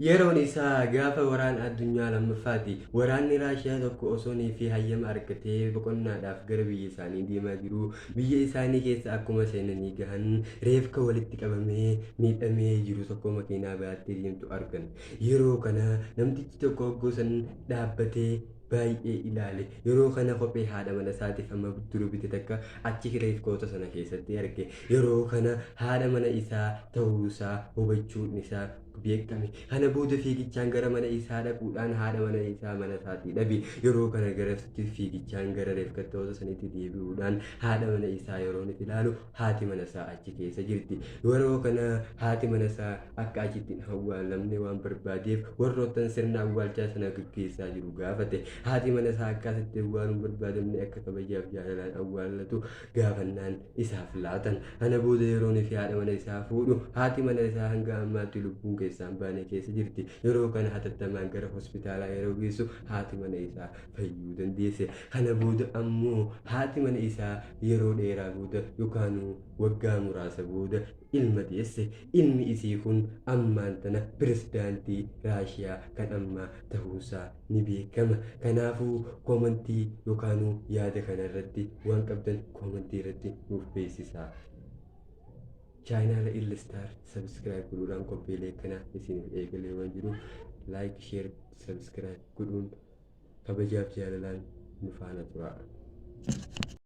Yeroon isaa gaafa waraana addunyaa lammaffaati. Waraanni Raashiyaa tokko osoo fi hayyama argatee boqonnaadhaaf gara biyya isaanii deemaa jiru. Biyya isaanii keessa akkuma seenanii gahan reefka walitti qabamee miidhamee jiru tokko makiinaa baattee deemtu argan. Yeroo kana namtichi tokko hogguu san dhaabbatee baay'ee ilaale. Yeroo kana kophee haadha mana isaatiif amma dura bite takka achi reefkoota sana keessatti arge. Yeroo kana haadha mana isaa ta'uusaa hubachuun isaa beekame. Kana booda fiigichaan gara mana isaa dhaquudhaan haadha mana isaa mana isaatii dhabe. Yeroo kana gara fiigichaan gara reefkattoota sanitti deebi'uudhaan haadha mana isaa yeroo inni ilaalu haati mana isaa achi keessa jirti. Yeroo kana haati mana isaa akka achitti hin awwaalamne waan barbaadeef warroottan sirna awwaalchaa sana gaggeessaa jiru gaafate. Haati mana isaa akka asitti awwaaluun barbaadamne akka kabajaaf jaalalaan awwaallatu gaafannaan isaaf laatan. Kana booda yeroo inni fi haadha mana isaa fuudhu haati mana isaa hanga ammaatti lubbuun keessaan baane keessa jirti. Yeroo kana hatattamaan gara hospitaalaa yeroo geessu haati mana isaa fayyuu dandeesse. Kana booda ammoo haati mana isaa yeroo dheeraa booda yookaan waggaa muraasa booda ilma deesse. Ilmi isii kun ammaan tana pirezidaantii Raashiyaa kan ammaa ta'uusaa ni beekama. Kanaafuu koomantii yookaan yaada kana irratti waan qabdan koomantii irratti nuuf beeksisaa. Chaayinaala Illistaar subscribe godhuudhaan qophiilee kana isiniif eegalee waan jiru like, share, subscribe godhuun kabajaaf jaalalaan nu faana turaa.